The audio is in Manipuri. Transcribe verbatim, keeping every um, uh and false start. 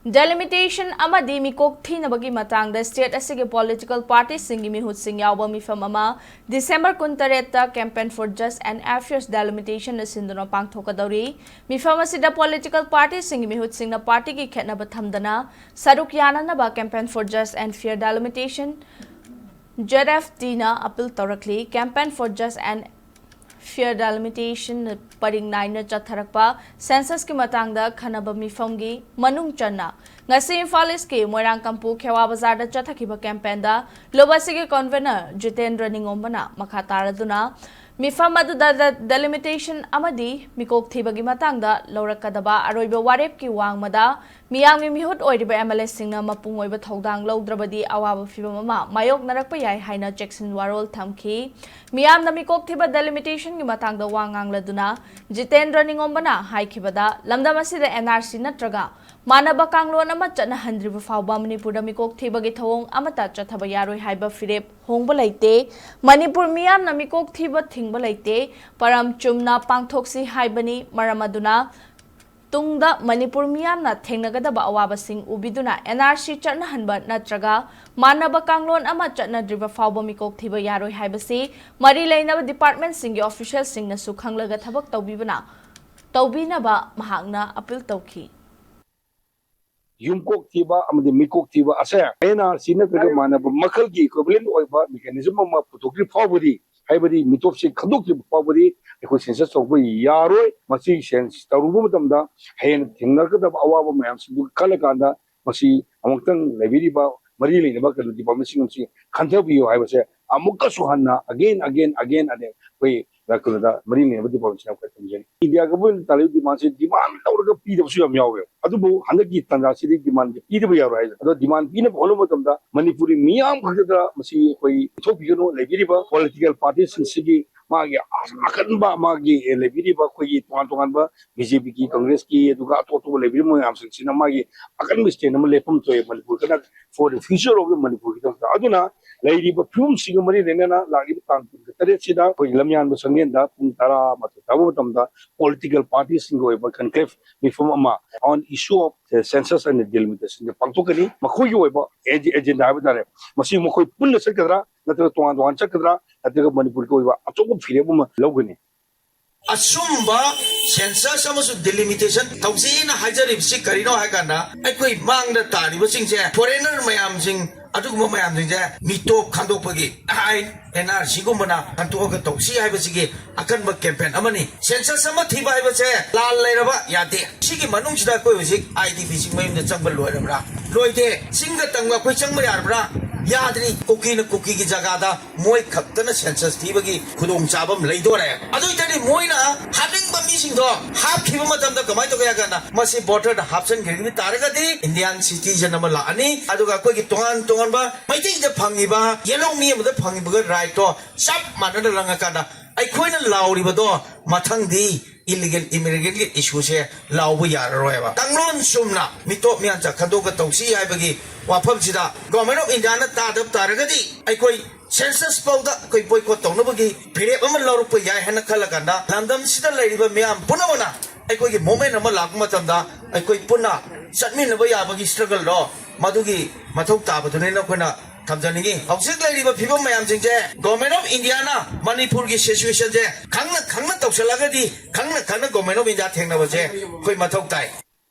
Delimitation ꯑꯃꯗꯤ ꯃꯤꯀꯣꯛ ꯊꯤꯅꯕꯒꯤ ꯃꯇꯥꯡꯗ state ꯑꯁꯤꯒꯤ political partyꯁꯤꯡꯒꯤ ꯃꯤꯍꯨꯠꯁꯤꯡ ꯌꯥꯎꯕ ꯃꯤꯐꯝ ꯑꯃ December ꯀꯨꯟꯇꯔꯦꯠꯇ Campaign for Just and Fair Delimitation ꯅ ꯁꯤꯟꯗꯨꯅ ꯄꯥꯡꯊꯣꯛꯀꯗꯧꯔꯤ꯫ ꯃꯤꯐꯝ ꯑꯁꯤꯗ political partyꯁꯤꯡꯒꯤ ꯃꯤꯍꯨꯠꯁꯤꯡꯅ partyꯒꯤ ꯈꯦꯠꯅꯕ ꯊꯝꯗꯅ ꯁꯔꯨꯛ ꯌꯥꯅꯅꯕ Campaign for Just and Fair Delimitation, Z F D ꯅ appeal ꯇꯧꯔꯛꯂꯤ꯫ Campaign for Just and Fair Delimitation ꯅ ꯄꯔꯤꯡ ꯅꯥꯏꯅ ꯆꯠꯊꯔꯛꯄ census ꯀꯤ ꯃꯇꯥꯡꯗ ꯈꯟꯅꯕ ꯃꯤꯐꯝꯒꯤ ꯃꯅꯨꯡ ꯆꯟꯅ ꯉꯁꯤ ꯏꯝꯐꯥꯜ ꯏꯁꯀꯤ ꯃꯣꯏꯔꯥꯡꯀꯝꯄꯨ ꯈꯦꯋꯥ ꯕꯖꯥꯔꯗ ꯆꯠꯊꯈꯤꯕ campaign ꯗ ꯂꯨꯞ ꯑꯁꯤꯒꯤ convener ꯖꯤꯇꯦꯟꯗ꯭ꯔ ꯅꯤꯉꯣꯝꯕꯅ ꯃꯈꯥ ꯇꯥꯔꯗꯨꯅ ꯃꯤꯐꯝ ꯑꯗꯨꯗ de-, delimitation ꯑꯃꯗꯤ ꯃꯤꯀꯣꯛ ꯊꯤꯕꯒꯤ ꯃꯇꯥꯡꯗ ꯂꯧꯔꯛꯀꯗꯕ ꯑꯔꯣꯏꯕ ꯋꯥꯔꯦꯞꯀꯤ ꯋꯥꯡꯃꯗ ꯃꯤꯌꯥꯝꯒꯤ ꯃꯤꯍꯨꯠ ꯑꯣꯏꯔꯤꯕ M L A ꯁꯤꯡꯅ ꯃꯄꯨꯡ ꯑꯣꯏꯕ ꯊꯧꯗꯥꯡ ꯂꯧꯗ꯭ꯔꯕꯗꯤ ꯑꯋꯥꯕ ꯐꯤꯚꯝ ꯑꯃ ꯃꯥꯌꯣꯛꯅꯔꯛꯄ ꯌꯥꯏ ꯍꯥꯏꯅ ꯆꯦꯛꯁꯤꯟ ꯋꯥꯔꯣꯜ ꯊꯝꯈꯤ꯫ ꯃꯤꯌꯥꯝꯅ ꯃꯤꯀꯣꯛ ꯊꯤꯕ delimitation ꯒꯤ ꯃꯇꯥꯡꯗ ꯋꯥ ꯉꯥꯡꯂꯗꯨꯅ ꯖꯤꯇꯦꯟꯗ꯭ꯔ ꯅꯤꯉꯣꯝꯕꯅ ꯍꯥꯏꯈꯤꯕꯗ, ꯂꯝꯗꯝ ꯑꯁꯤꯗ N R C ꯅꯠꯇ꯭ꯔꯒ ꯃꯥꯟꯅꯕ ꯀꯥꯡꯂꯣꯟ ꯑꯃ ꯆꯠꯅꯍꯟꯗ꯭ꯔꯤꯕ ꯐꯥꯎꯕ ꯃꯅꯤꯄꯨꯔꯗ ꯃꯤꯀꯣꯛ ꯊꯤꯕꯒꯤ ꯊꯧꯑꯣꯡ ꯑꯃꯠꯇ ꯆꯠꯊꯕ ꯌꯥꯔꯣꯏ ꯍꯥꯏꯕ ꯐꯤꯔꯦꯞ ꯍꯣꯡꯕ ꯂꯩꯇꯦ꯫ ꯃꯅꯤꯄꯨꯔ ꯃꯤꯌꯥꯝꯅ ꯃꯤꯀꯣꯛ ꯊꯤꯕ ꯊꯤꯡꯕ ꯂꯩꯇꯦ꯫ ꯄꯔꯝ ꯆꯨꯝꯅ ꯄꯥꯡꯊꯣꯛꯁꯤ ꯍꯥꯏꯕꯅꯤ꯫ ꯃꯔꯝ ꯑꯗꯨꯅ ꯇꯨꯡꯗ ꯃꯅꯤꯄꯨꯔ ꯃꯤꯌꯥꯝꯅ ꯊꯦꯡꯅꯒꯗꯕ ꯑꯋꯥꯕꯁꯤꯡ ꯎꯕꯤꯗꯨꯅ N R C ꯆꯠꯅꯍꯟꯕ ꯅꯠꯇ꯭ꯔꯒ ꯃꯥꯟꯅꯕ ꯀꯥꯡꯂꯣꯟ ꯑꯃ ꯆꯠꯅꯗ꯭ꯔꯤꯕ ꯐꯥꯎꯕ ꯃꯤꯀꯣꯛ ꯊꯤꯕ ꯌꯥꯔꯣꯏ ꯍꯥꯏꯕꯁꯤ ꯃꯔꯤ ꯂꯩꯅꯕ department ꯁꯤꯡꯒꯤ official ꯁꯤꯡꯅꯁꯨ ꯈꯪꯂꯒ ꯊꯕꯛ ꯇꯧꯕꯤꯕꯅ, ꯇꯧꯕꯤꯅꯕ ꯃꯍꯥꯛꯅ appeal ꯇꯧꯈꯤ꯫ ꯌꯨꯝꯀꯣꯛ ꯊꯤꯕ ꯑꯃꯗꯤ ꯃꯤꯀꯣꯛ ꯊꯤꯕ ꯑꯁꯦ N R C ꯅꯠꯇ꯭ꯔꯒ ꯃꯥꯟꯅꯕ ꯃꯈꯜꯒꯤ equivalent ꯑꯣꯏꯕ mechanism ꯑꯃ ꯄꯨꯊꯣꯛꯇ꯭ꯔꯤ ꯐꯥꯎꯕꯗꯤ, ꯍꯥꯏꯕꯗꯤ ꯃꯤꯇꯣꯞꯁꯤ ꯈꯟꯗꯣꯛꯇ꯭ꯔꯤꯕ ꯐꯥꯎꯕꯗꯤ ꯑꯩꯈꯣꯏ census ꯇꯧꯕ ꯌꯥꯔꯣꯏ꯫ ꯃꯁꯤ census ꯇꯧꯔꯨꯕ ꯃꯇꯝꯗ ꯍꯌꯦꯡ ꯊꯦꯡꯅꯔꯛꯀꯗꯕ ꯑꯋꯥꯕ ꯃꯌꯥꯝꯁꯤꯡꯗꯨ ꯈꯜꯂꯀꯥꯟꯗ ꯃꯁꯤ ꯑꯃꯨꯛꯇꯪ ꯂꯩꯕꯤꯔꯤꯕ ꯃꯔꯤ ꯂꯩꯅꯕ ꯀꯩꯅꯣ department ꯁꯤꯡ ꯑꯁꯤ ꯈꯟꯊꯕꯤꯌꯨ ꯍꯥꯏꯕꯁꯦ ꯑꯃꯨꯛꯀꯁꯨ ꯍꯟꯅ again, again, again ꯑꯅꯦ ꯑꯩꯈꯣꯏ ꯀꯩꯅꯣꯗ ꯃꯔꯤ ꯂꯩꯅꯕ department ꯁꯤꯡꯅ ꯑꯩꯈꯣꯏ ꯊꯝꯖꯔꯤ꯫ ꯏꯟꯗꯤꯌꯥ government ꯇꯥꯜꯂꯤꯕ demand ꯁꯤ demand ꯇꯧꯔꯒ ꯄꯤꯗꯕꯁꯨ ꯌꯥꯝ ꯌꯥꯎꯋꯦ꯫ ꯑꯗꯨꯕꯨ ꯍꯟꯗꯛꯀꯤ ꯇꯥꯟꯖꯥꯁꯤꯗꯤ demand ꯁꯦ ꯄꯤꯗꯕ ꯌꯥꯔꯣꯏ ꯍꯥꯏꯁꯦ꯫ ꯑꯗꯣ demand ꯄꯤꯅꯕ ꯍꯣꯠꯅꯕ ꯃꯇꯝꯗ ꯃꯅꯤꯄꯨꯔꯤ ꯃꯤꯌꯥꯝ ꯈꯛꯇꯗ ꯃꯁꯤ ꯑꯩꯈꯣꯏ ꯄꯤꯊꯣꯛꯄꯤꯒꯅꯨ꯫ ꯂꯩꯕꯤꯔꯤꯕ political party ꯁꯤꯡꯁꯤꯒꯤ ꯃꯥꯒꯤ ꯑꯀꯟꯕ ꯃꯥꯒꯤ ꯂꯩꯕꯤꯔꯤꯕ ꯑꯩꯈꯣꯏꯒꯤ ꯇꯣꯉꯥꯟ ꯇꯣꯉꯥꯟꯕ ꯕꯤ ꯖꯦ ꯄꯤꯒꯤ, ꯀꯪꯒ꯭ꯔꯦꯁꯀꯤ, ꯑꯗꯨꯒ ꯑꯇꯣꯞ ꯑꯇꯣꯞꯄ ꯂꯩꯕꯤꯔꯤꯕ ꯃꯌꯥꯝꯁꯤꯡꯁꯤꯅ ꯃꯥꯒꯤ ꯑꯀꯟꯕ stand ꯑꯃ ꯂꯦꯞꯐꯝ ꯊꯣꯛꯑꯦ꯫ ꯃꯅꯤꯄꯨꯔ ꯀꯅ for the future of the ꯃꯅꯤꯄꯨꯔꯒꯤꯗꯃꯛꯇ꯫ ꯑꯗꯨꯅ ꯂꯩꯔꯤꯕ ꯐꯤꯕꯝꯁꯤꯒ ꯃꯔꯤ ꯂꯩꯅꯅ ꯂꯥꯛꯂꯤꯕ ꯇꯥꯡ ꯀꯨꯟꯒ ꯇꯔꯦꯠꯁꯤꯗ ꯑꯩꯈꯣꯏꯒꯤ ꯂꯝꯌꯥꯟꯕ ꯁꯪꯂꯦꯟꯗ ꯄꯨꯡ ꯇꯔꯥꯃꯥꯊꯣꯏ ꯇꯥꯕ ꯃꯇꯝꯗ political partyꯁꯤꯡꯒꯤ ꯑꯣꯏꯕ conclave ꯃꯤꯐꯝ ꯑꯃ on issue of census and delimitation ꯄꯥꯡꯊꯣꯛꯀꯅꯤ꯫ ꯃꯈꯣꯏꯒꯤ ꯑꯣꯏꯕ ꯑꯦꯖꯦꯟꯗꯥ ꯍꯥꯏꯕ ꯇꯥꯔꯦ, ꯃꯁꯤ ꯃꯈꯣꯏ ꯄꯨꯟꯅ ꯆꯠꯀꯗ꯭ꯔꯥ, ꯅꯠꯇ꯭ꯔꯒ ꯇꯣꯉꯥꯟ ꯇꯣꯉꯥꯟ ꯆꯠꯀꯗ꯭ꯔꯥ, ꯅꯠꯇ꯭ꯔꯒ ꯃꯅꯤꯄꯨꯔꯒꯤ ꯑꯣꯏꯕ ꯑꯆꯧꯕ ꯐꯤꯔꯦꯞ ꯑꯃ ꯂꯧꯒꯅꯤ꯫ ꯑꯆꯨꯝꯕ census ꯑꯃꯁꯨꯡ delimitation ꯇꯧꯁꯤꯅ ꯍꯥꯏꯖꯔꯤꯕꯁꯤ ꯀꯔꯤꯅꯣ ꯍꯥꯏ ꯀꯥꯟꯗ, ꯑꯩꯈꯣꯏ ꯃꯥꯡꯗ ꯇꯥꯔꯤꯕꯁꯤꯡꯁꯦ foreigner ꯃꯌꯥꯝꯁꯤꯡ, ꯑꯗꯨꯒꯨꯝꯕ ꯃꯌꯥꯝꯁꯤꯡꯁꯦ ꯃꯤꯇꯣꯞ ꯈꯟꯗꯣꯛꯄꯒꯤ ꯑꯥꯏꯟ, ꯑꯦꯟ ꯑꯥꯔ ꯁꯤꯒꯨꯝꯕꯅ ꯈꯟꯗꯣꯛꯑꯒ ꯇꯧꯁꯤ ꯍꯥꯏꯕꯁꯤꯒꯤ ꯑꯀꯟꯕ campaign ꯑꯃꯅꯤ꯫ Census ꯑꯃ ꯊꯤꯕ ꯍꯥꯏꯕꯁꯦ ꯂꯥꯟ ꯂꯩꯔꯕ ꯌꯥꯗꯦ꯫ ꯁꯤꯒꯤ ꯃꯅꯨꯡꯁꯤꯗ ꯑꯩꯈꯣꯏ ꯍꯧꯖꯤꯛ ꯑꯥꯏ ꯗꯤ ꯄꯤ ꯁꯤꯡ ꯃꯌꯨꯝꯗ ꯆꯪꯕ ꯂꯣꯏꯔꯕ꯭ꯔꯥ? ꯂꯣꯏꯗꯦ꯫ ꯆꯤꯡꯒ ꯇꯝꯒ ꯑꯩꯈꯣꯏ ꯆꯪꯕ ꯌꯥꯔꯕ꯭ꯔꯥ? ꯌꯥꯗ꯭ꯔꯤ꯫ ꯀꯨꯀꯤꯅ ꯀꯨꯀꯤꯒꯤ ꯖꯒꯥꯗ ꯃꯣꯏ ꯈꯛꯇꯅ census ꯊꯤꯕꯒꯤ ꯈꯨꯗꯣꯡꯆꯥꯕ ꯑꯃ ꯂꯩꯗꯣꯔꯦ꯫ ꯑꯗꯨ ꯑꯣꯏꯇꯥꯔꯗꯤ ꯃꯣꯏꯅ ꯍꯥꯞꯅꯤꯡꯕ ꯃꯤꯁꯤꯡꯗꯣ ꯍꯥꯞꯈꯤꯕ ꯃꯇꯝꯗ ꯀꯃꯥꯏꯅ ꯇꯧꯒꯦ ꯍꯥꯏ ꯀꯥꯟꯗ, ꯃꯁꯤ borderꯗ ꯍꯥꯞꯆꯤꯟꯈꯤꯕ ꯇꯥꯔꯒꯗꯤ Indian citizen ꯑꯃ ꯂꯥꯛꯑꯅꯤ, ꯑꯗꯨꯒ ꯑꯩꯈꯣꯏꯒꯤ ꯇꯣꯉꯥꯟ ꯇꯣꯉꯥꯟꯕ ꯃꯩꯇꯩꯗ ꯐꯪꯉꯤꯕ ꯌꯦꯜꯍꯧ ꯃꯤ ꯑꯃꯗ ꯐꯪꯉꯤꯕꯒ rightꯇꯣ ꯆꯞ ꯃꯥꯟꯅꯅ ꯂꯪꯉꯀꯥꯟꯗ ꯑꯩꯈꯣꯏꯅ ꯂꯥꯎꯔꯤꯕꯗꯣ ꯃꯊꯪꯗꯤ illegal immigrantꯀꯤ issueꯁꯦ ꯂꯥꯎꯕ ꯌꯥꯔꯔꯣꯏꯕ꯫ ꯀꯥꯡꯂꯣꯟ ꯆꯨꯝꯅ ꯃꯤꯇꯣꯞ ꯃꯤꯌꯥꯟꯆꯥ ꯈꯟꯗꯣꯛꯑꯒ ꯇꯧꯁꯤ ꯍꯥꯏꯕꯒꯤ ꯋꯥꯐꯝꯁꯤꯗ Government of Indiaꯅ ꯇꯥꯗꯕ ꯇꯥꯔꯒꯗꯤ ꯑꯩꯈꯣꯏ census ꯐꯥꯎꯗ ꯑꯩꯈꯣꯏ boycott ꯇꯧꯅꯕꯒꯤ ꯐꯤꯔꯦꯞ ꯑꯃ ꯂꯧꯔꯛꯄ ꯌꯥꯏ ꯍꯥꯏꯅ ꯈꯜꯂꯀꯥꯟꯗ, ꯂꯝꯗꯝꯁꯤꯗ ꯂꯩꯔꯤꯕ ꯃꯤꯌꯥꯝ ꯄꯨꯝꯅꯃꯛꯅ ꯑꯩꯈꯣꯏꯒꯤ movement ꯑꯃ ꯂꯥꯛꯄ ꯃꯇꯝꯗ ꯑꯩꯈꯣꯏ ꯄꯨꯟꯅ ꯆꯠꯃꯤꯟꯅꯕ ꯌꯥꯕꯒꯤ struggleꯗꯣ, ꯃꯗꯨꯒꯤ ꯃꯊꯧ ꯇꯥꯕꯗꯨꯅꯦꯅ ꯑꯩꯈꯣꯏꯅ ꯊꯝꯖꯅꯤꯡꯉꯤ꯫ ꯍꯧꯖꯤꯛ ꯂꯩꯔꯤꯕ ꯐꯤꯕꯝ ꯃꯌꯥꯝꯁꯤꯡꯁꯦ Government of Indiaꯅ ꯃꯅꯤꯄꯨꯔꯒꯤ situationꯁꯦ ꯈꯪꯅ ꯈꯪꯅ ꯇꯧꯁꯤꯜꯂꯒꯗꯤ, ꯈꯪꯅ ꯈꯪꯅ Government of India ꯊꯦꯡꯅꯕꯁꯦ ꯑꯩꯈꯣꯏ ꯃꯊꯧ ꯇꯥꯏ꯫